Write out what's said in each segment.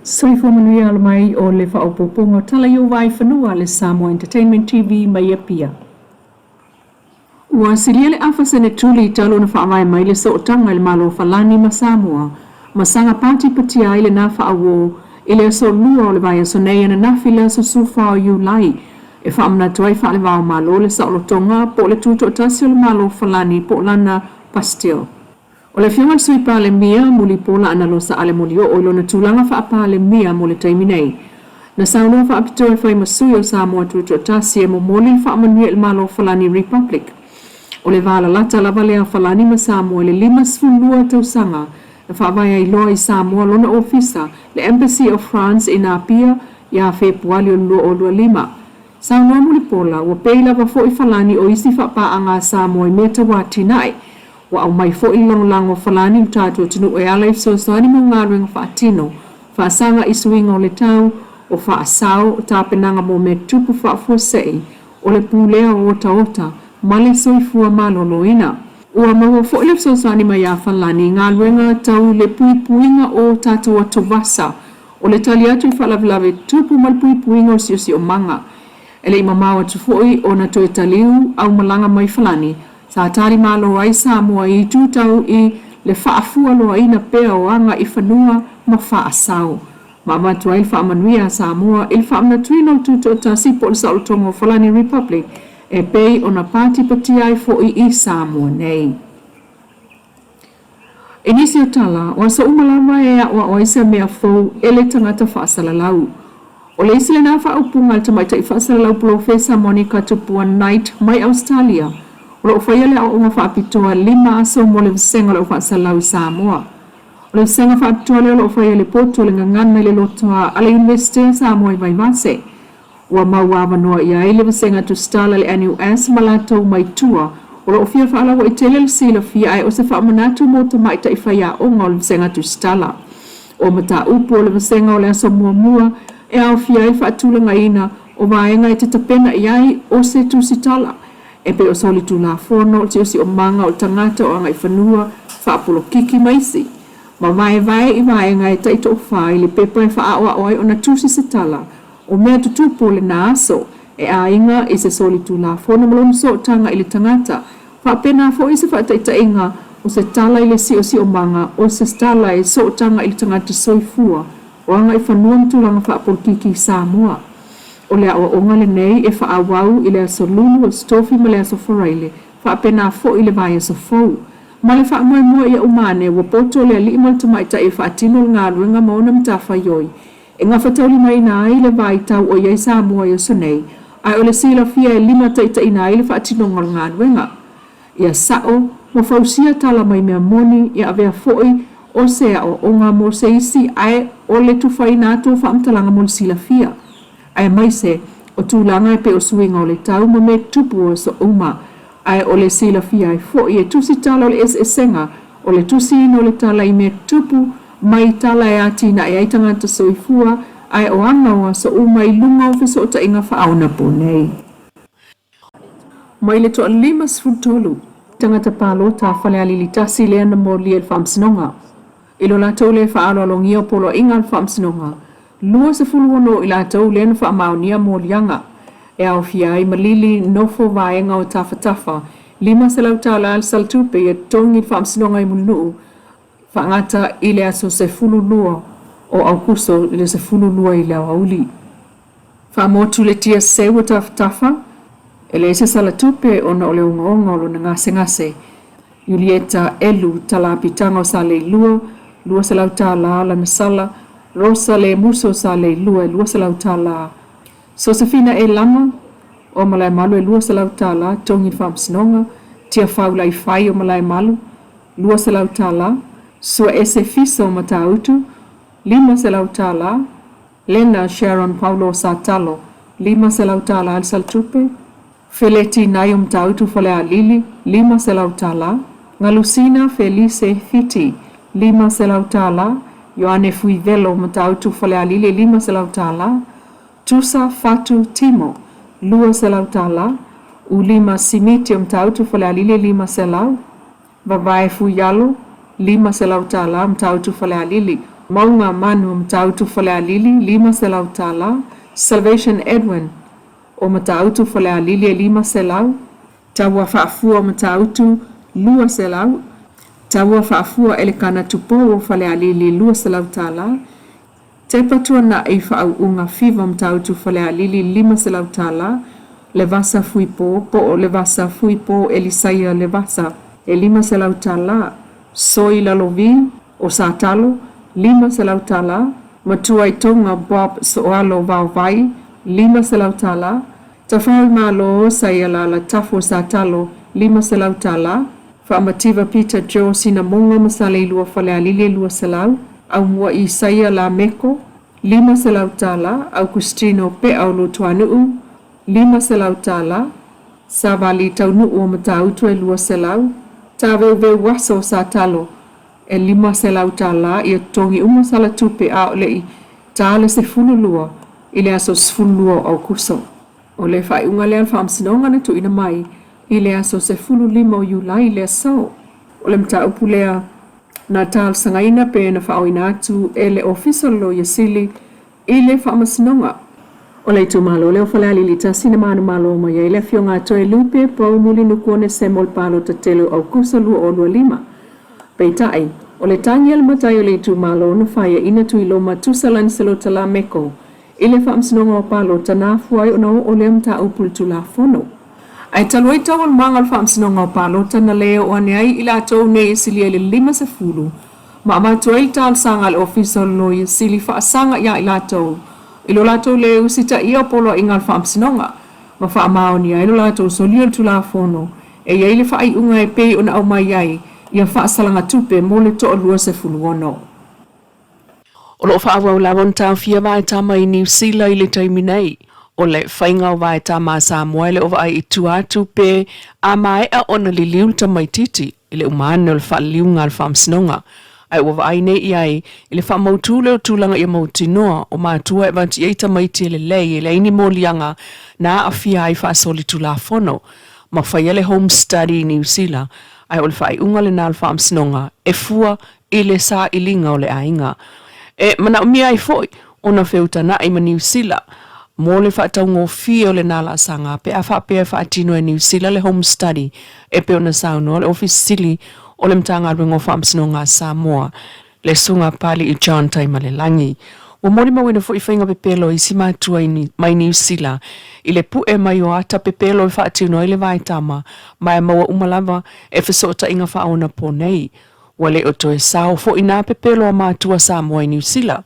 Soifua manuia alo mai o le faaopoopoga o tala i ou vaaifanua a le Samoa Entertainment TV mai Apia. Ua silia le afa senetuli talu ona faavae mai le sootaga i le Malo o Falani ma Samoa ma saga patipatia ai lena faauō i le aso Lua o le vaiaso nei ananafi le aso 14 o Iulai e faamanatu ai faale-va o Malo le saolotoga po o le tutoatasi o le Malo o Falani po o lana Bastille. O le Afioga i le Sui Palemia, Mulipola Anarosa Ale Molioo i lona tulaga faa-Palemia mo le taimi nei. Na saunoa faapitoa e fai ma sui o Samoa Tutoatasi e momoli le faamanuia i le Malo o Falani Republic. O le va lalata lava lea a Falani ma Samoa i le 52 tausaga na faavae ai loa i Samoa lona ofisa, le Embassy of France in Apia, ia Fepuali o le 2025. Saunoa Mulipola, ua pei lava foi Falani o isi faapaaga a Samoa i mea tau atinae. Ua aumai foi le lagolago a Falani i lo tatou atunuu e ala i fesoasoani mo galuega faatino, faasaga i suiga o le tau, o faasao, o tapenaga mo mea tutupu faafuasei, o le pulea o otaota, ma le soifua maloloina. Ua maua foi le fesoasoani mai a Falani i galuega tau i le puipuiga o tatou atuvasa, o le tali atu i faalavelave tutupu ma le puipuiga o le siosiomaga. E le i mamao atu foi ona toe taliu aumalaga mai Falani, sa talimalo ai Samoa i itu tau i le faafualoaina pea o aga i fanua ma faasao, ma avatu ai le faamanuia a Samoa i le faamanatuina o le Tutoatasi po o le Saolotoga o Falani Republic e pei ona patipatia ai foi i Samoa nei. I nisi o tala, o aso uma lava e aʻoaʻo ai se mea fou e le tagata faasalalau. O le isi lena faaupuga a le tamaitai faasalalau Polofesa Monica Tupua Knight mai Ausetalia, o lo o faia le aoaoga faapitoa lima aso mo le Vasega o le Au Faasalalau i Samoa. O le vasega faapitoa lea o lo o faia i le potu o le Gagana i le Lotoa a le Iunivesite a Samoa i Vaivase. Ua maua avanoa i ai le vasega tusitala le NUS ma latou mai tua o lo o fia faalauaitele le silafia ae o se faamanatu mo tamaitai faiaoga o le vasega tusitala. O mataupu o le vasega o le aso muamua e aofia ai le faatulagaina o vaega e te tapena i ai o se tusitala e pei o solitulafono, o le siosiomaga, o le tagata, o agaifanua, faapolokiki ma isi. Ma vaevae i vaega e taitoafa i le pepa e faaoao ai ona tusi se tala O mea tutupu o lena aso, e aiga i se solitulafono ma lona sootaga i le tagata, faapena foi se faataitaiga o se tala i le siosiomaga o se tala e sootaga i le tagata soifua o agaifanua ma tulaga faapolokiki i Samoa. O le aoaoga lenei e faaauau i le aso Lulu, aso Tofi ma le aso Faraile, faapena foi le vaiaso fou. Ma le faamoemoe ia uma ane ua poto le alii ma le tamaitai e faatino le galuega ma ona matafaioi e gafataulimaina ai le vaitau o i ai Samoa i aso nei, ae o le silafia e limataitaiina ai le faatinoga o le galuega. Ia sa'o ma fausia tala mai mea moni, ia avea foi o se aoaoga mo se isi ae o le tufaina atu o faamatalaga mo le silafia, aemaise o tulaga e pei o suiga o le tau ma mea tutupu o aso uma, ae o le silafia ai foi e tusi tala o le eseesega o le tusiina o le tala i mea tutupu mai tala e atinae ai tagata soifua ae o aga o aso uma i luga o fesootaiga faaonaponei. Mai le toalima 13 tagata palota a Falealili 1 lea na molia i le Faamasinoga. I lo latou le faaaloalogia o poloaiga a le Faamasinoga, 26 o i latou lea na faamaonia moliaga, e aofia ai ma Lili nofo vaega o Tafatafa, $500 le salatupe ia totogi i le Faamasinoga i Mulinuu, faagata i le aso 12 o Aokuso i le 12 i le aoauli. Faamotu le tia seu o Tafatafa, e leai se salatupe ona o le ogaoga o lona gasegase. Julieta Elu Talapitaga o Saleilua, $200 lana sala, Rosa Lemuso Saleilua e $200, Sosefina Elama o Malaemalu e $200 totogi i le Faamasinoga, Tiafau Laifai o Malaemalu, $200, Suaese Fiso o Matautu, $500, Lena Sharon Paulo o Satalo, $500 le salatupe, Feleti Nai o Matautu Falealili, $500, Galusina Felise Fiti, $500, Ioane Fuivelo o Matautu Falealili, $500, Tusa Fatu Timo, $200, Ulima Simiti o Matautu Falealili, $500, Vavae Fuialo, $500 Matautu Falealili. Mauga Manu o Matautu Falealili, $500. Salvation Edwin o Matautu Falealili e $500. Taua Faafua o Matautu, $200. Taua Faafua Elekana Tupou o Falealili, $200. Tepa Tuanai Faauuga Fiva o Matautu Falealili, $500. Levasa Fuipo po o Levasa Fuipo Elisaia Levasa, e $500. Soi Lalovi o Satalo, $500. Matuaitoga Bob Soalo Vaovai, $500. Tafaoimalo Saialala Tafo Satalo, $500. Faamativa Peter Joe Sinamoga ma Saleilua Falealili e 200. Aumua Isaia Lameko, $500. Aukustino Pe'a o Luatuanuu, $500. Savali Taunuu o Matautu e 200. Taveuveu Aso o Satalo e $500. Ia totogi uma sala tupe a o le i ta le 12 i le aso 12 o Aukuso. O le faaiuga lea a le Faamasinoga na tuuina mai i le aso 15 o Iulai i le aso. O le mataupu lea na talosagaina pe na faaoina atu e le Ofisa o le Loia Sili i le Faamasinoga. O le itumalo lea o Falealili 1 na manumalo mai ai le Afioga a Toelupe Poumulinuku Onesemo i le palota tele o Aukuso 2025. Peitai, o le tagi a le matai o le itumalo na faiaina Tuiloma Tusa Laniselota Lameko i le Faamasinoga o Palota na afua ai ona oo lea mataupu i le Tulafono. Ae talu ai taualumaga o le Faamasinoga o Palota na le oo ane ai i latou nei e silia i le 50 ma avatu ai le talosaga a le Ofisa o le Loia Sili faasaga ia i latou i lo latou le usitaia o poloaiga a le Faamasinoga ma faamaonia ai lo latou solia o le Tulafono e i ai le faaiuga e pei ona aumai ai ia faasalaga tupe mo le toa 26. O lo o faaauau lava ona taofia vaetama i Niu Sila i le taimi nei. O le faiga o vaetama a Samoa e le o vaai i tua atu pe a maea ona liliu le tamaitiiti i le uma ane o le faaliliuga a le Faamasinoga, ae ua vaai nei i ai i le faamautu lea o tulaga ia mautinoa o matua e avatu i ai tamaiti e lelei e leai ni moliaga na aafia ai faasolitulafono ma faia le home study i Niu Sila, ae o le faaiuga lena a le Faamasinoga e fua i le sailiga o le aiga. E manaomia ai foi ona feutana'i ma Niu Sila mo le faataugofie o lena laasaga pe a faapea e faatino e Niu Sila le Home Study e pei ona saunoa le Ofisa Sili o le Matagaluega o Faamasinoga a Samoa, le Susuga Papali'i John Taimalelagi. Ua molimauina foi faiga pepelo a isi matua mai Niu Sila i le pu'e mai o ata pepelo e faatino ai le vaetama ma e maua uma lava e fesootaiga faaonaponei. Ua le o toe sao foi nā pepelo a matua Samoa i Niu Sila.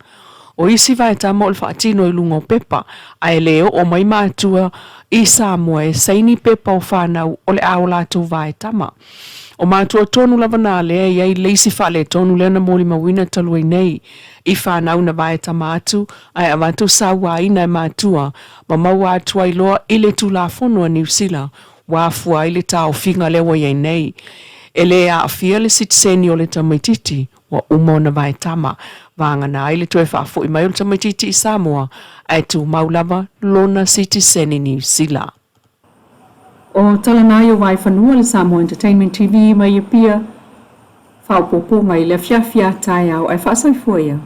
O isi vaetama o le faatino i luga o pepa, ae le oo mai matua i Samoa e saini pepa o fanau o le a o latou vaetama. O matua tonu lava nā lea e i ai le isi faaletonu lea na molimauina talu ai nei i fanau na vaetama atu ae avatu sauaina e matua ma maua atu ai loa i le Tulafono a Niu Sila Ua afua ai le taofiga lea ua i ai nei. E le aafia le sitiseni o le tamaitiiti ua uma ona vaetama, vagana ai le toe faafoi mai o le tamaitiiti i Samoa, ae tumau lava lona sitiseni Niu Sila. O Talanaio Vaefanua le Samoa Entertainment TV mai Apia, faaopoopoga i le afiafi a taeao ae faasoifua ia.